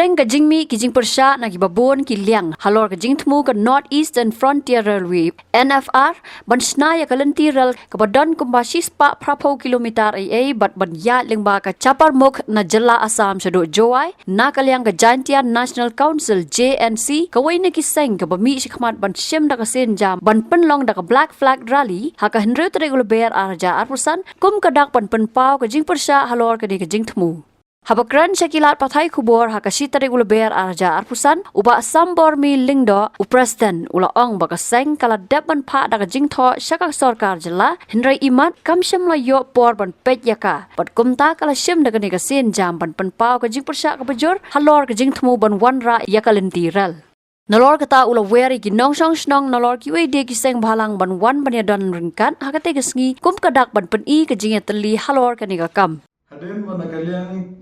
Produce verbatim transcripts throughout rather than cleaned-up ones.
Ïa ka jingmih ki jingpyrshah na kiba bun ki liang halor ka jingthmu ka North Eastern Frontier Railway, N F R, ban shna ïa ka lynti rel kaba don kumba shispah phraphew kilometer ei ei bad ban ïaid lyngba ka Chaparmukh na jylla Assam shaduh Jowai, na ka liang ka Jaintia National Council, J N C, kawei na ki seng kaba mih shakhmat ban shim da ka sienjam ban pynlong da ka Black Flag Rally ha ka hynriew tarik u Lber ar hajar arphew san, kum ka dak ban pynpaw ka jingpyrshah halor kane ka jingthmu. Haba kren sha ki lad pathai khubor ha ka shi tarik u Lber ar hajar arphew san, u Bah Sambormi Lyngdoh, u President, u la ong ba ka seng ka la dep ban phah da ka jingthoh sha ka sorkar jylla, hynrei imat kam shym la ïoh por ban peit ïa ka. Bad kumta ka la shim da kane ka sienjam ban pynpaw ka jingpyrshah kaba jur halor ka jingthmu ban wanrah ïa ka lynti rel. Nalor kata u la wer ïa ki nongshong shnong nalor kiwei de ki seng bhalang ban wan ban ïadon ryngkat ha kata ka sngi kum ka dak ban pyni ka jingïatylli halor kane ka kam. Hadien ba na ka liang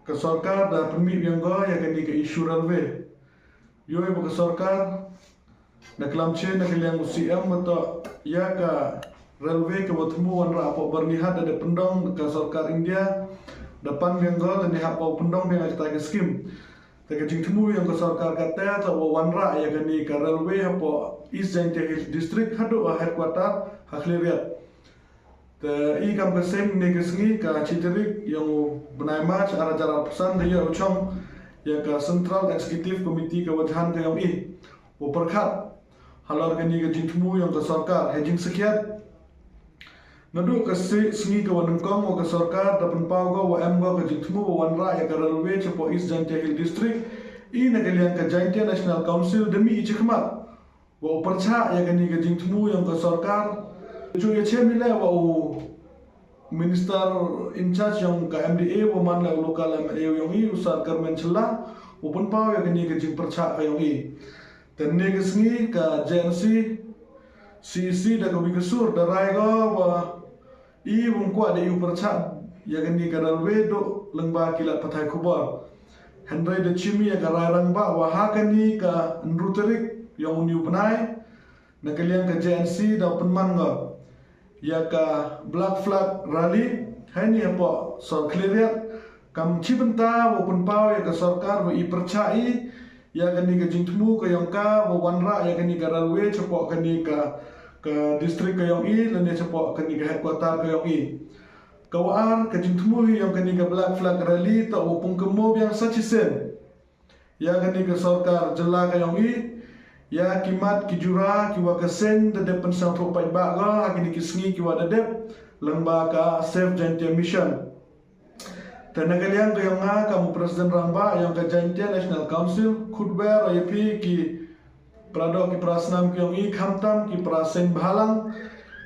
ka sorkar da pynmih biang ko ïa kane ka issue railway. Ïoh ba ka sorkar na klam che na ka liang u C M ba to ïa ka railway kaba thmu wanrah hapoh Byrnihat da dep pyndong ka sorkar India da pan biang ko lane hapoh pyndong biang kata ka skim. Te ka jingthmu ïa ka sorkar kata to ba wanrah ïa kane ka railway hapoh East Jaintia Hills District haduh ha headquarter ha Khliehriat. Te i kam ka seng ne ka sngi ka shi tarik ïa u bnai March ar hajar arphew san da ïa u chong ïa ka Central Executive Committee ka wajan ka ïong i u pyrkhat halor kane ka jingthmu ïa ka sorkar ha jingsakhiat. Naduh ka si-, sngi ka wa nyngkong wa ka sorkar da pynpaw ko wa em ko ka jingthmu wa wanrah ïa ka railway chapoh East Jaintia Hill District, i na ka liang ka Jaintia National Council da mih i chakhmat wa u pyrchah ïa kane ka jingthmu ïa ka sorkar. Ju ïa chem i leh wa u Minister in charge ïa ka M D A wa man leh u local M L A ïong i u Sir Kyrmen Shylla u pynpaw ïa kane ka jingpyrchah ka ïong i. Te ne ka sngi ka J N C, C E C da ka wi ka sur da rai ko wa i wym kwah da i u pyrchah ïa kane ka railway duh lyngba ki lad pathai khubor. Hynrei da chim i ïa ka rai rangbah wa ha kane ka hynriew tarik ïong une u bnai na ka liang ka J N C da pynman ko ïa ka Black Flag Rally ha ini hapoh sor Khliehriat kam chi bynta wa pynpaw ïa ka sorkar wa i pyrchah i ïa kane ka jingthmu ka ïong ka wa wanrah ïa kane ka railway chapoh kane ka, ka district ka ïong i lane chapoh kane ka headquarter ka ïong i. Ka wa ar ka jingthmu hi ïong kane ka Black Flag Rally to wa pung kynmaw biang sa chisien ïa kane ka sorkar jylla ka ïong i ïa ki mat ki jura ki wa ka seng da dep pynsngewthuh paidbah ko ha kine ki sngi ki wa da dep lyngba ka Save Jaintia Mission. Te na ka liang ka ïong nga kam u President rangbah ïong ka Jaintia National Council, khutbah ïa phi ki para doh ki para snam ki ïong i khamtam ki para seng bhalang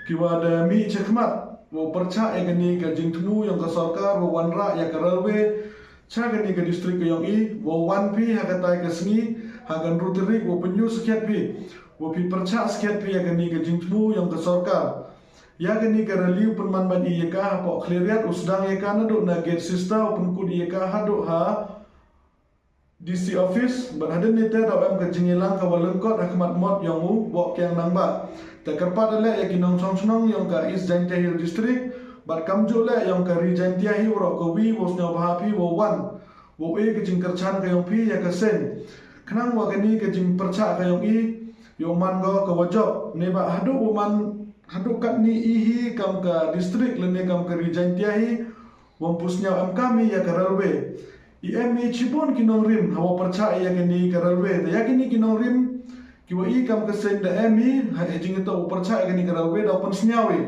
ki wa da mih chakhmat wa pyrchah ïa kane ka jingthmu ïong ka sorkar wa wanrah ïa ka railway cha kane ka district ka ïong i, wa wan phi ha katai ka sngi ha ka hynriew tarik wa pynïoh skhiat phi wa phi pyrchah skhiat phi ïa kane ka jingthmu ïong ka sorkar. Ïa kane ka rally u pynman ban i ïa ka hapoh Khliehriat u sdang ïa ka naduh na gate sister u pynkut ïa ka haduh ha D C office bad hadien nite da em ka jingïalang ka wa lyngkot ha khmat mot ïong u Woh Kiang Nangbah. Te kyrpad leh ïa ki nongshong shnong ïong ka East Jaintia Hill District bad kamjooh leh ïong ka Ri Jaintia hi waroh kawi wa sngewbha phi wa wan wa e ka jingkyrchan ka ïong phi ïa ka seng khnang wa kane ka jingpyrchah ka ïong i ïoh man ko ka wa jop ne ba haduh wa man haduh katni i hi kam ka district lane kam ka Ri Jaintia hi wam pu sniaw em kam i ïa ka railway. I em i chibun ki nongrim ha wa pyrchah ïa kane ka railway. Da ïa kane ki nongrim ki wa i kam ka seng da em i ha jingto wa pyrchah ïa kane ka railway da pun sniaw i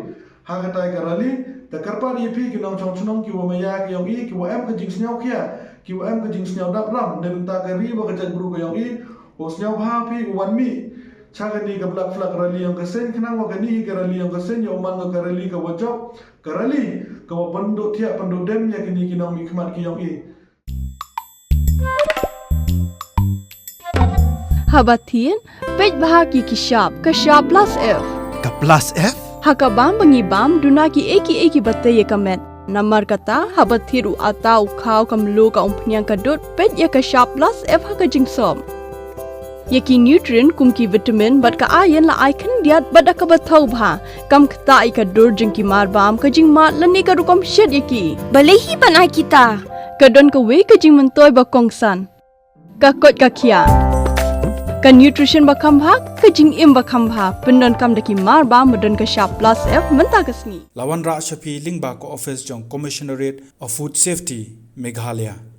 ha katai ka rally. Da kyrpad ïa phi ki nongshong shnong ki wa maya ki ïong i ki wa em ka jingsniaw khia ki wa em ka jingsniaw dap ram ne bynta ka ri wa ka jaitbru ka ïong i. Wa sniaw bha phi u wan mih cha kane ka Black Flag Rally ïong ka seng khnang wa kane ka rally ïong ka seng ïa u man ka rally ka wa jop. Ka rally ka wa pynduh thiah pynduh dem ïa kine ki nongmihkhmat ki ïong i. Haba thied, peit bha ki ki shap, ka shap plus F. Ka plus F? Ha ka bam ba ngi bam, duna ki ei ki ei ki ba tei ïa ka met. Namar kata, haba thied u ata u khaw ka mluh ka umphniang ka dud, peit ïa ka shap plus F ha ka jingsop. Ïa ki nutrient kum ki vitamin bad ka iron la ai khyndiat bad da kaba thaw bha. Kam ktah ïa ka dur jong ki marbam ka jingmad lane ka rukom shet ïa ki. Balei hi ban ai kita? Ka don kawei ka jingmyntoi ba kongsan. Ka koit ka khiah, ka nutrition ba kham bha, ka jingim ba kham bha, pyndonkam da ki mar ba ma don ka shap plus F mynta ka sngi. La wanrah sha phi lyngba ka office jong Commissionerate of Food Safety, Meghalaya.